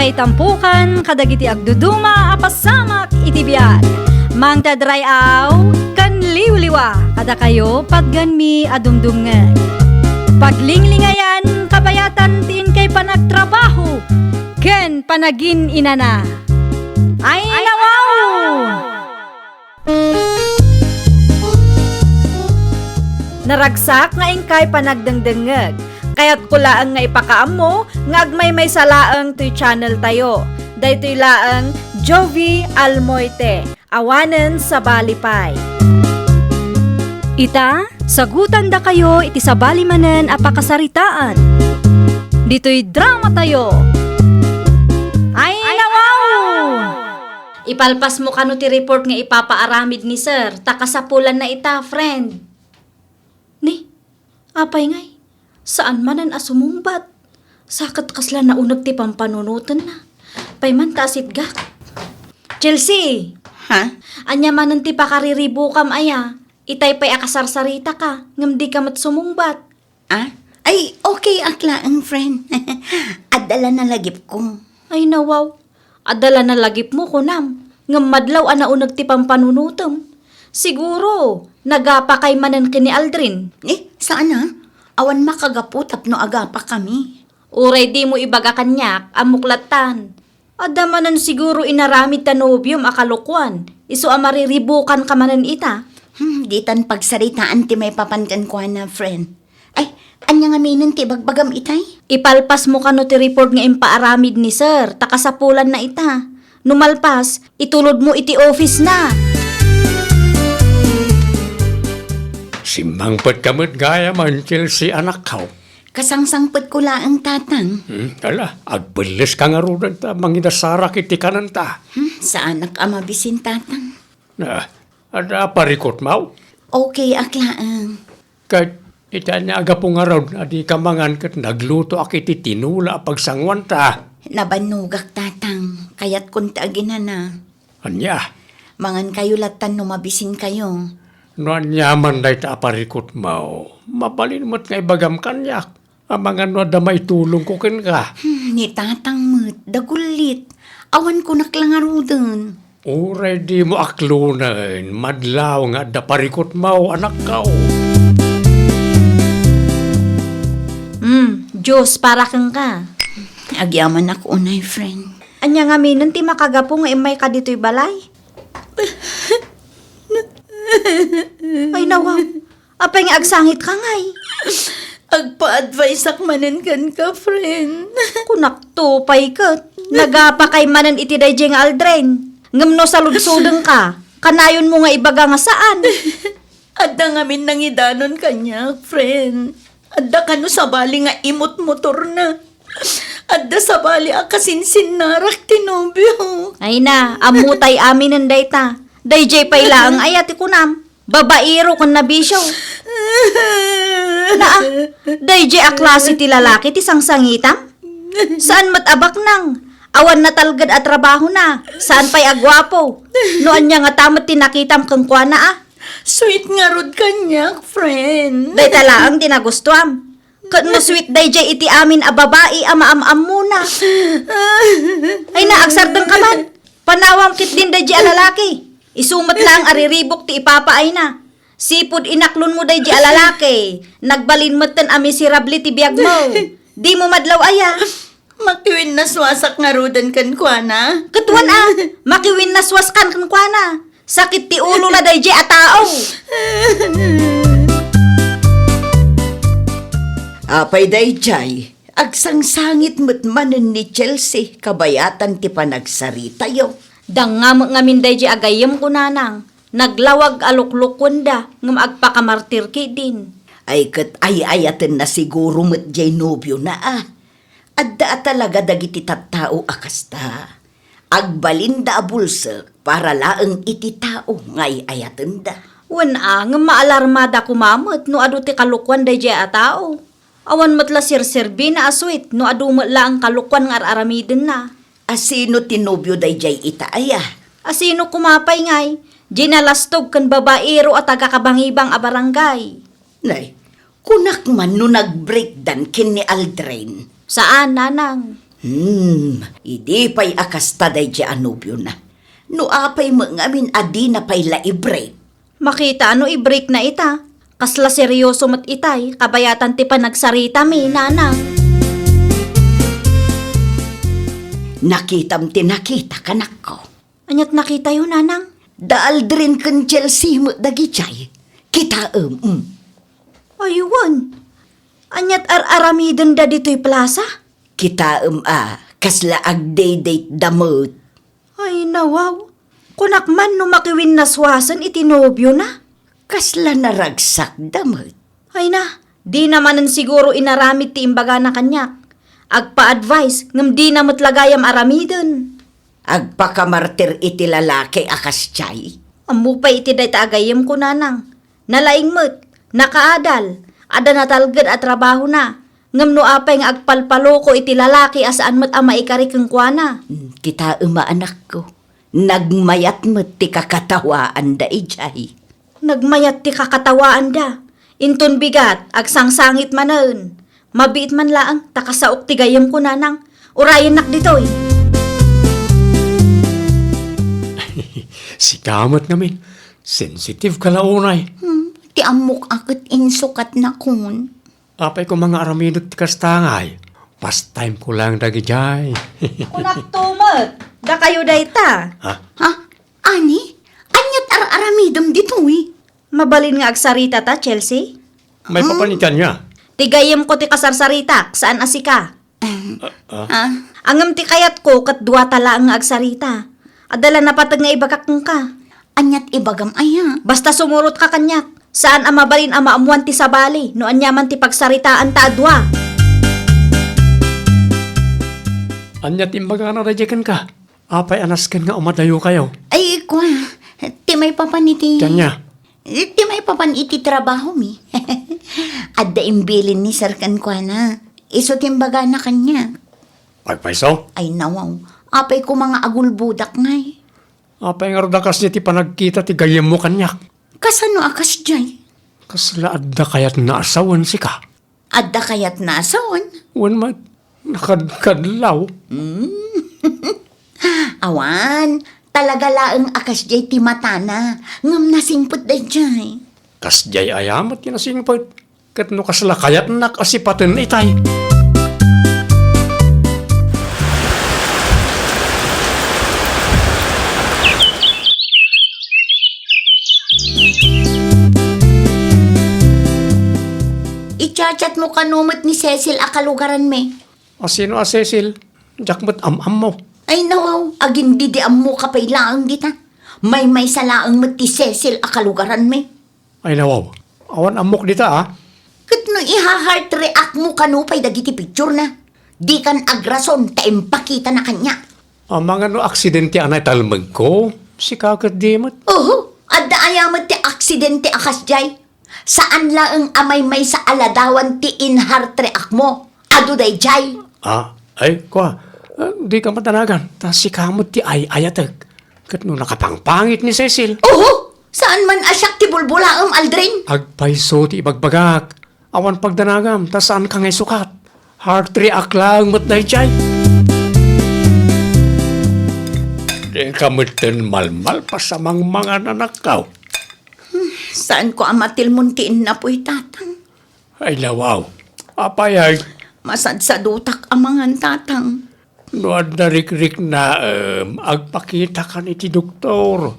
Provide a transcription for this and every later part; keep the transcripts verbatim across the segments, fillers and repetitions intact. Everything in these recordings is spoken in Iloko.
Ay tampukan kadagiti agduduma a pasamak iti biag. Mangted ray-aw ken liwliwa kadakayo patgenmi a dumdumngeg. Paglinglingayan kabayatan ti inkay panagtrabaho ken panagin-inana. Ay, nawaw! Naragsak nga inkay panagdengdengngeg. Kayatko laeng nga ipakaammo nga agmaymaysa laeng toy channel tayo. Daytoy laeng Jovie Almoite, awanen sabali pay. Ita, sagutandakayo iti sabali manen a pakasaritaan. Ditoy drama tayo. Ay, nawaw! Ipalpasmo kano ti report nga ipapaaramid ni Sir, ta kasapulanna ita, friend. Ni, apay ngay, saan manen a sumungbat. Sa ket kasla nauneg ti pampanunotenna. Pay man ta asitgak. Chelsea! Ha? Ania manen ti pakariribukam aya? Itay pay a kasarsaritaka, ngem dika met sumungbat. Ah? Ay, okay ak laeng, friend. Adda la nalagipko. Ay, nawaw. Adda la nalagipmo, kunam. Ngem madlaw a nauneg ti pampanunotem. Siguro, nagapakay manen ken ni Aldrin. Eh, saan a? Awan makagapu tapno agapakami. Uray dimo ibaga kaniak, ammok lattan. Adda manen siguro inaramid ta nobiom a kalokuan, isu a mariribukanka manen ita. Hmm, ditan pagsaritaan ti maipapan kenkuana, friend. Ay, ania ngaminen ti ibagbagam itay? Ipalpasmo kano ti report nga impaaramid ni Sir, ta kasapulanna ita. No malpas, itulodmo iti office na. Simmangpetka met gayam, Chelsea, anakko. Kasangsangpetko laeng, Tatang. Hmm, ala, agpelleska ngaruden ta mangidasarak iti kanenta. Hmm, saanak a mabisin, Tatang. Na, adda parikutmo? Okay ak laeng. Ket iti ania a gapu ngarud a dika mangan ket naglutoak iti tinula a pagsanguanta? Nabannogak, Tatang. Kayatkon ti aginana. Ania? Mangankayo lattan no mabisinkayo. No aniaman dayta a parikutmo, mabalin met nga ibagam kaniak. Amangan no adda maitulongko kenka. Hmm, ni Tatang met, dagullit. Awan kunak la ngaruden. Uray dimo aklonen, madlaw nga adda parikutmo, anakko. Hmm, Diyos, para kenka. Agyamanak unay, friend. Ania ngaminen ti makagapu nga immayka ditoy balay? Ay, nawaw. Apay nga agsangitka ngay? Agpa-adviseak manen kenka, friend. Kunakto pay ket, nagapakay manen iti daydiay nga Aldrin. Ngem no saludsodengka, kanayonmo nga ibaga nga saan. Adda ngamin nangidanon kaniak, friend. Adda kano sabali nga imot motorna. Adda sabali a kasinsinnarak ti nobio. Ay na, ammotay aminen dayta. Daydiay pay laeng aya ti kunam. Babaero ken nabisio. Naa, daydiay a klase ti lalaki ti sangsangitam? Saan met a baknang? Awan natalged a trabahona. Saan pay a guapo? No ania ngata met ti nakitam kenkuana a? Sweet ngarud kaniak, friend. Dayta laeng ti nagustuam. Ket no sweet daydiay iti amin a babai a maam-ammona. Ay na, agsardengka man. Panawam ketdin daydiay a lalaki. Isu met laeng a riribuk ti ipapaayna. Sipud inaklonmo daydiay a lalaki, nagbalin metten a miserable ti biagmo. Dimo madlaw aya? Makiwinnaswasak ngaruden kenkuana. Ket wen a, makiwinnaswaskan kenkuana. Sakit ti ulona daydiay a tao. Apay daydiay, agsangsangit met manen ni Chelsea kabayatan ti panagsaritayo. Dangnga met ngamin daydiay a gayyemko, nanang. Naglawag a luklukuenda ngem agpakamartir ketdin. Ay ket ay-ayatenna siguro met diay nobiona a. Adda a talaga dagiti tattao a kasta. Agbalinda a bulsek para laeng iti tao nga ay-ayatenda. Wen a, ngem maalarmada koma met no adu ti kalokuan daydiay a tao. Awan met la serserbina a sweet no adu met laeng kalokuan nga ar-aramidenna. Asino ti nobio daydiay ita aya? Asino koma pay ngay? Diay nalastog ken babaero a taga-Kabangibang a barangay. Nay, kunak man no nag-breakdan ken ni Aldrin. Saan, nanang. Hmm, idi pay a kasta daydi a nobiona. No apay met ngamin a dina pay la i-break? Makita no i-break na ita. Kasla seryoso met itay, kabayatan ti panagsaritami, nanang. Nakitam ti nakita, kanakko. Aniat nakitayo, nanang? Da Aldrin ken Chelsea met dagijay. Kitaem, mm. Ay, wen. Aniat ar-aramidenda ditoy plaza? Kitaem a, kasla agdate-date da met. Ay, nawaw. Kunak man no makiwinnaswasen iti nobiona. Kasla naragsakda met. Ay na, dina manen siguro inaramid ti imbagana kaniak. Agpa-advise, ngem dina met la gayam aramiden. Agpakamartir iti lalaki a kasdiay. Ammo pay iti dayta a gayyemko, nanang. Nalaing met, nakaadal, adda natalged a trabahona. Ngem no apay nga agpalpaloko iti lalaki a saan met a maikari kenkuana. Hmm, kitaem a, anakko. Nagmayat met ti kakatawaanda idiay. Nagmayat ti kakatawaanda. Inton bigat, agsangsangit manen. Mabiit man laeng, ta kasaok ti gayyemko, nanang. Urayennak ditoy. Sika met ngamin. Sensitive ka la unay. Hmm, ti ammok a ket insukatnakon. Apay koma nga aramidek ti kasta ngay? Pastime ko lang dagidiay. Kunakto met, dakayo dayta. Ha? Ha? Ani? Aniat ar-aramidem ditoy? Mabalin nga agsarita ta, Chelsea? Maipapan iti ania? Ti gayyemko ti kasarsaritak, saan a sika. Ah, ah. Ah. Ngem ti kayatko ket duata laeng nga agsarita. Adda la napateg nga ibagak kenka. Aniat ibagam aya? Basta sumurotka kaniak. Saan a mabalin a maammuan ti sabali no aniaman ti pagsaritaanta a dua. Aniat imbagana daydiay kenka? Apay a nasken nga umadayokayo? Ay, kua, ti maipapan iti Ti ania? Ti maipapan iti trabahomi. Adda imbilin ni Sir kenkuana. Isu ti imbagana kaniak. Agpayso? Ay, nawaw. Apay koma nga agulbodak ngay? Apay ngarud a kasdiay ti panagkita ti gayyemmo kaniak? Kasano a kasdiay? Kasla adda kayatna a sawen sika? Adda kayatna a sawen? Wen met, nakadkadlaw. Mm. Awan, talaga laeng a kasdiay ti matana, ngem nasingpet daydiay. Kasdiay aya met ti nasingpet? Ket no kasla kayatnak a sipaten itay. I-chat-chat mo kano met ni Cecil a kalugaranmi. A sino a Cecil? Diak met am-ammo. Ay, nawaw, agin-didiammoka pay laeng dita. Maymaysa laeng met ti Cecil a kalugaranmi. Ay, nawaw, awan ammok dita, a. Ket no iha-heart react mo kano pay dagiti picture na, dikan agrason ta impakitana kaniak. Amangan no aksidente a naitalmegko, sika ket di met. Oho, adda aya met ti aksidente a kasdiay? Saan laeng a maymaysa a ladawan ti in-heart react mo. Adu daydiay. Ah, ay, kua, ah, dika madanagan, ta sika met ti ay-ayatek. Ket no nakapangpangit ni Cecil. Oho! Saan man a siak ti bulbolaem, Aldrin? Agpayso ti ibagbagak. Awan pagdanagam, ta saanka nga isukat. Heart react laeng met daydiay. Dika metten malmalpas a mangmangan, anakko. Hmm, saanko a matilmon ti innapoy, Tatang. Ay, nawaw. Apay ay? Masadsadutak a mangan, Tatang. No adda rikriknaem, agpakitakan iti doktor.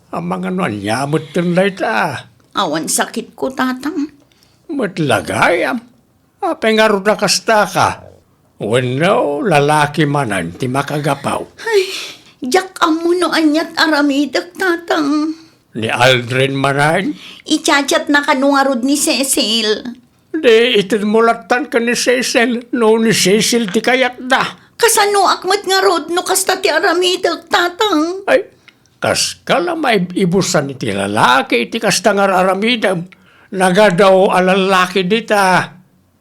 Amangan no ania metten dayta. Awan sakitko, Tatang. Met la gayam. Apay ngarud a kastaka? Wenno lalaki manen ti makagapu? Ay, diak ammo no aniat aramidek, Tatang. Ni Aldrin manen? I-chat-chatna kano ngarud ni Cecil. Di itedmo lattan ken ni Cecil, no ni Cecil ti kayatda. Kasanoak met ngarud no kasta ti aramidek, Tatang? Ay, kaska la maib-ibusan iti lalaki iti kasta nga ar-aramidem. Nagadu a lalaki dita.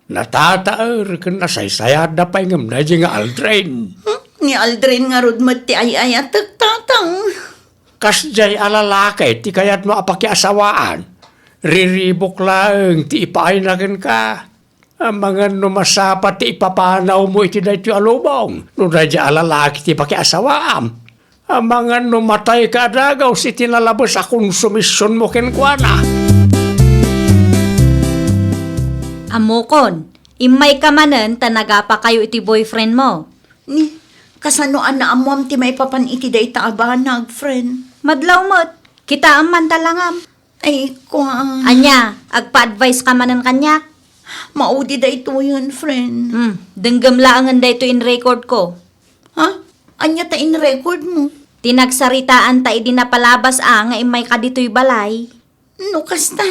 Natataer ken nasaysayaatda pay ngem daydi nga Aldrin. Hmm? Ni Aldrin ngarud met ti ay-ayatek, Tatang. Kasdiay a lalaki ti kayatmo a pakiasawaan. Riribuk laeng ti ipaayna kenka. Amangan no masapa ti ipapanawmo iti daytoy a lubong, no daydiay a lalaki ti pakiasawaam. Amangan no matayka a dagus iti nalabes a konsumisionmo kenkuana. Ammokon, immayka manen ta nagapakayo iti boyfriendmo. Ni, kasano a naammoam ti maipapan iti dayta a banag, friend? Madlaw met. Kitaem man ta langam. Ay, kua. Ania, agpa-advise ka manen kaniak? Maudi daytoyen, friend. Hmm, denggem laengen daytoy in-record ko. Ha? Ania ta in-record mo? Ti nagsaritaan ta idi napalabas a nga immayka ditoy balay. No kasta,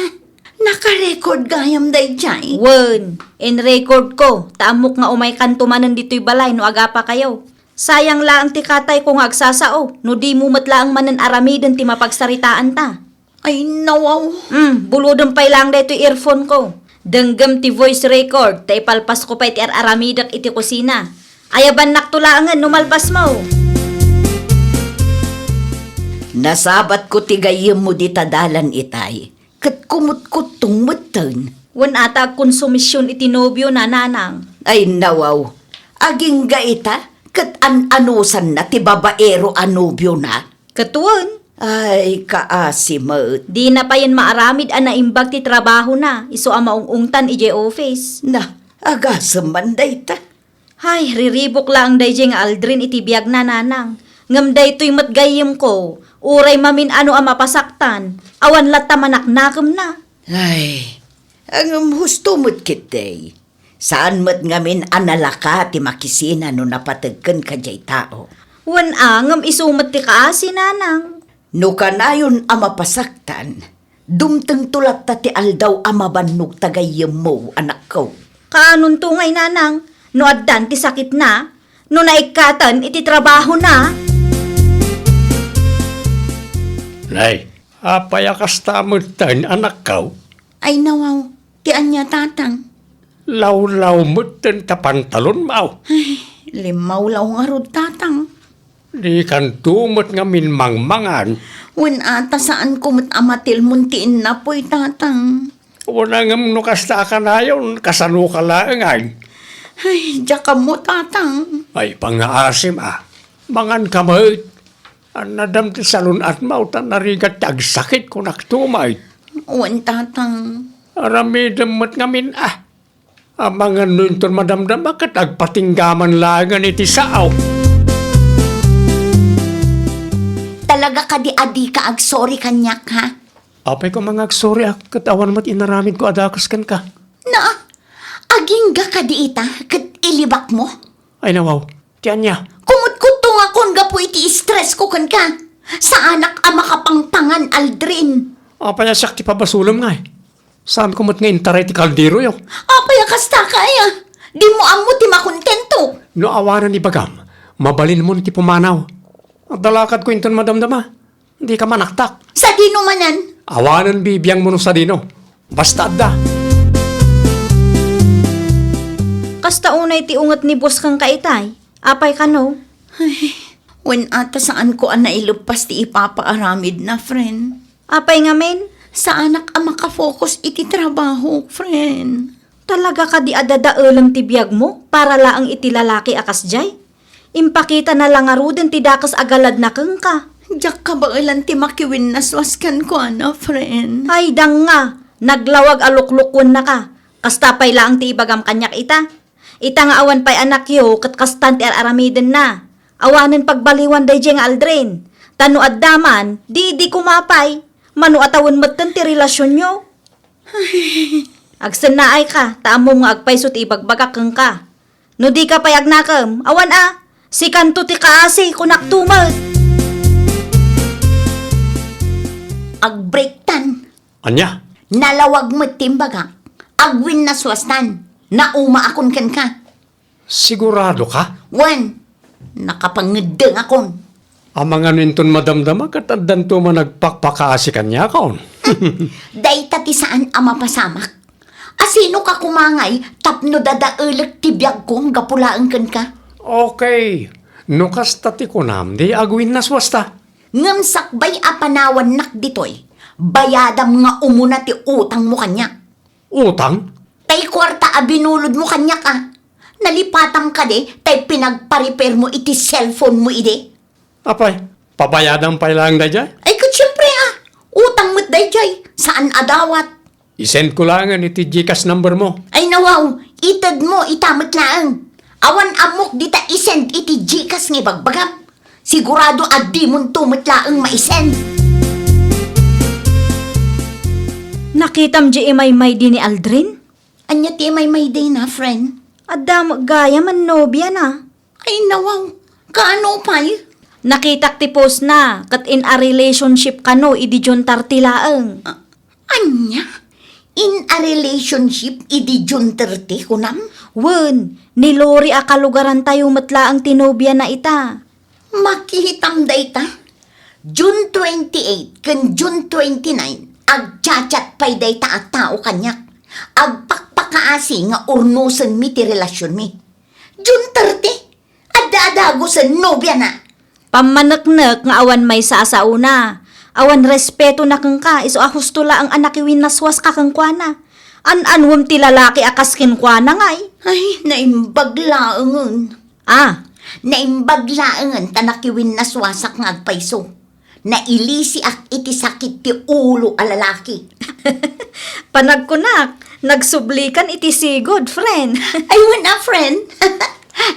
naka-record gayam daydiay? Wen, in-record ko, ta ammok nga umaykanto manen ditoy balay no agapakayo. Sayang laeng ti katayko nga agsasao, no dimo met laeng manen aramiden ti mapagsaritaanta. Ay, nawaw. Hmm, bulodem pay laeng daytoy earphone ko. Denggem ti voice record, ta ipalpasko pay ti ar-aramidek iti kusina. Ayabannakto laengen no malpasmo. Nasabatko ti gayyemmo dita dalan itay, ket kumutkuttong metten. Wen a ta agkonsumision iti nobiona, nanang. Ay, nawaw. Agingga ita, ket an-anusanna ti babaero a nobiona. Ket wen. Ay, kaasi met. Dina payen maaramid a naimbag ti trabahona, isu a maung-ungtan idiay office. Na, agasem man dayta. Hay, riribuk laeng daydiay nga Aldrin iti biagna, nanang. Ngem daytoy met gayyemko, uray mamin-ano a mapasaktan, awan latta manaknakemna. Ay, ngem husto met ketdi. Saan met ngamin a nalaka ti makisina no napateg kenka diay tao. Wen a, ngem isu met ti kaasi, nanang. No kanayon a mapasaktan, dumtengto latta ti aldaw a mabannog ta gayyemmo, anakko. Kaanonto ngay, nanang, no addan ti sakitna, no naikkaten iti trabahona? Nay, apay a kasta metten, anakko? Ay, nawaw. Ti ania, tatang? Lawlaw metten ta pantalonmo. Ay, limmawlaw ngarud, tatang. Dikanto met ngamin mangmangan. Wen a ta saanko met a matilmon ti innapoy, tatang. Wen a ngem no kasta a kanayon, kasanoka laengen? Ay, diak ammo, tatang. Ay, pangngaasim a. Manganka met. Annadam ti salun-atmo ta narigat ti agsakit, kunakto met. Wen, tatang. Aramidem met ngamin a. Amangan no inton madamdama ket agpatinggaman laengen iti sao. Talaga kadi a dika agsorry kaniak, ha? Apay koma nga agsorry a ket awan met inaramidko a dakes kenka? Na, agingga kadi ita ket ilibakmo? Ay, nawaw. Ti ania? Kumutkuttongakon gapu iti stress ko kenka. Saanak a makapangpangan, Aldrin. Apay a siak ti pabasolem ngay? Saanko met nga intaray ti kalderoyo. Apay a kasta kaya? Dimo ammo ti makontento. No awanen ibagam, mabalinmon ti pumanaw. Agdalakadko inton madamdama. Dika manaktak. Sadino manen? Awanen bibiangmo no sadino. Basta adda. Kasta unay ti unget ni boss kenka itay. Apay kano? Ay, wen a ta saanko a naileppas ti ipapaaramidna, friend. Apay ngamin? Saanak a makafocus iti trabaho, friend. Talaga kadi a dadaelem ti biagmo para laeng iti lalaki a kasdiay? Impakitana la ngaruden ti dakes a galadna kenka. Diak kabaelan ti makiwinnaswas kenkuana, friend. Ay, danga! Naglawag a luklukuennaka. Kasta pay laeng ti ibagam kaniak ita. Ita nga awan pay anakyo ket kastan ti ar-aramidenna. Awanen pagbaliwan daydiay nga Aldrin. Ta no adda man, di idi koma pay. Mano a tawen metten ti relasionyo. Agsennaayka, ta ammom nga agpayso ti ibagbagak kenka. No dika pay agnakem, awan a, sikanto ti kaasi, kunakto met. Agbreaktan. Ania? Nalawag met ti imbagak. Agwinnaswastan. Naumaakon kenka. Siguradoka? Wen, nakapangeddengakon. Amangan no inton madamdama ket addanto man agpakpakaasi kaniakon. Dayta ti saan a mapasamak. Asinoka koma ngay tapno dadaelek ti biagko gapu laeng kenka? Okay. No kasta ti kunam, di agwinnaswasta. Ngem sakbay a panawannak ditoy, bayadam nga umuna ti utangmo kaniak. Utang? Ta Ay, kuarta a binulodmo kaniak, a. Nalipatam kadi tay pinagpa-repairmo iti cellphonemo idi? Apay, pabayadam pay laeng daydiay? Ay, ket siempre, a. Utang met daydiay, saan a dawat. I-send ko laengen iti Gcash number mo. Ay, nawaw, itedmo ita met laeng. Awan ammok dita i-send iti Gcash nga ibagbagam. Sigurado a dimonto met laeng mai-send. Nakitam di imaymaydi ni Aldrin? Ania ti imaymaydina, friend? Adda met gayam a nobiana. Ay, nawaw. Kaano pay? Nakitak ti postna, ket in a relationship kano idi June thirty laeng. A-, ania? In a relationship idi June thirty, kunam? Wen, ni Lori a kalugarantayo met laeng ti nobiana ita. Makitam dayta. June twenty-eight ken June twenty-nine, agchat-chat pay dayta a tao kaniak. Agpakpakaasi nga urnosenmi ti relasionmi. June thirty, adda a dagusen nobiana. Pammaneknek nga awan maysa a saona. Awan respetona kenka, isu a husto laeng a nakiwinnaswaska kenkuana. An-anuem ti lalaki a kas kenkuana ngay? Ay, naimbag laengen. A. Naimbag laengen ta nakiwinnaswasak nga agpayso. Nailisiak iti sakit ti ulo a lalaki. Panagkunak, nagsublikan iti sigud, friend. Ay, wen a, friend.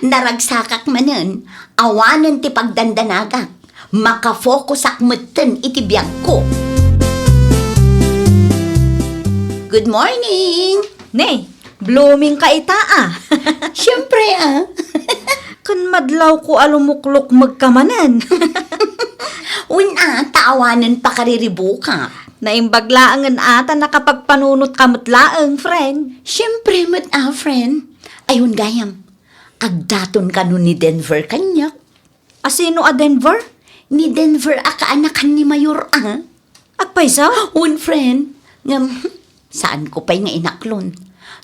Naragsakak manen, awanen ti pagdandanagak. Makafokusak metten iti biagko. Good morning! Ne, blooming ka ita, a. Siempre, a. Ken madlawko a lumuklukmeg ka manen. Wen a, ta awanen pakariribukak. Naimbag laengen a ta nakapagpanunotka met laeng, friend. Siempre met a, friend. Ay, wen gayam, agdaton kano ni Denver kaniak. A sino a Denver? Ni Denver a kaanakan ni Mayor, a. Agpayso? Wen, friend. Ngem, saanko pay nga inaklon.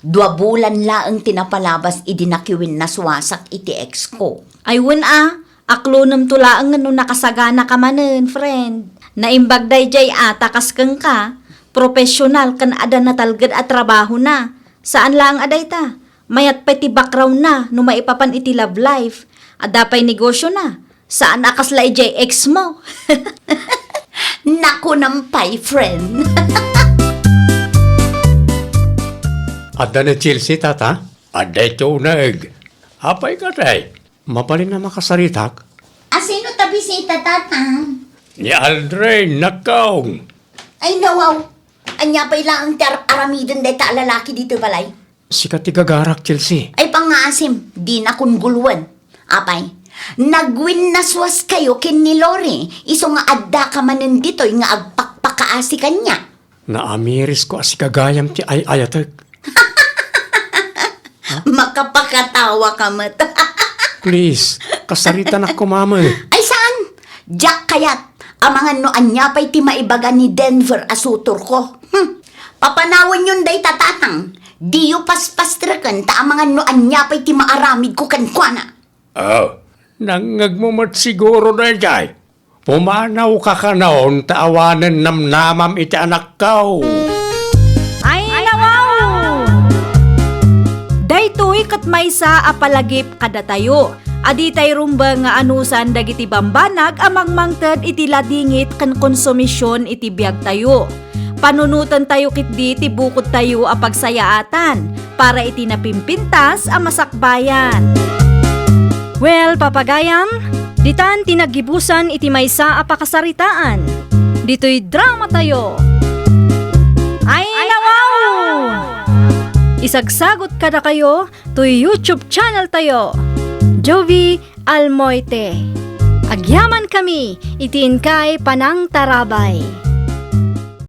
Dua bulan laeng ti napalabas idi nakiwinnaswasak iti ex ko. Ay, wen a, aklonemto laeng no nakasaganaka manen, friend. Naimbag daydiay a ta kas kenka, professional ken adda natalged a trabahona. Saan laeng a dayta. Mayat pay ti background na no maipapan iti love life. Adda pay negosio na. Saan a kasla idiay ex mo. Nakunam pay, friend. Adda ni Chelsea, tata? Adda iti uneg. Apay katay? Mabalin a makasaritak? A sino ta bisita, tata? Ni Aldrin, nakkaw. Ay, nawaw. Ania pay laeng ti ar-, aramiden dayta a lalaki ditoy balay? Sika ti gagarak, Chelsea. Ay, pangngaasim, dinakon guluen. Apay, nagwinnaswaskayo ken ni Lori, isu nga addaka manen ditoy nga agpakpakaasi kaniak. Naamirisko a sika gayam ti ay-ayatek. Makapakatawa ka met. Please, kasaritanak koma met. Ay, saan? Diak kayat. Amangan no ania pay ti maibaga ni Denver a sutorko. Hmm. Papanawenyon dayta, tatang. Diyo paspastreken ta amangan no ania pay ti maaramidko kenkuana. Oh, nangngegmo met siguro daydiay. Pumanawka kanon ta awanen namnamam iti anakko. Ay, nawaw! Daytoy ket maysa a palagip kadatayo a ditay rumbeng nga anusan dagiti bambanag a mangmangted iti ladingit ken konsumision iti biagtayo. Panunotentayo ketdi ti bukodtayo a pagsayaatan para iti napimpintas a masakbayan. Well, papagayam, ditan ti naggibusan iti maysa a pakasaritaan. Ditoy dramatayo. Ay, nawaw! Isagsagot kadakayo toy YouTube channeltayo, Jovie Almoite. Agyamankami iti inkay panangtarabay.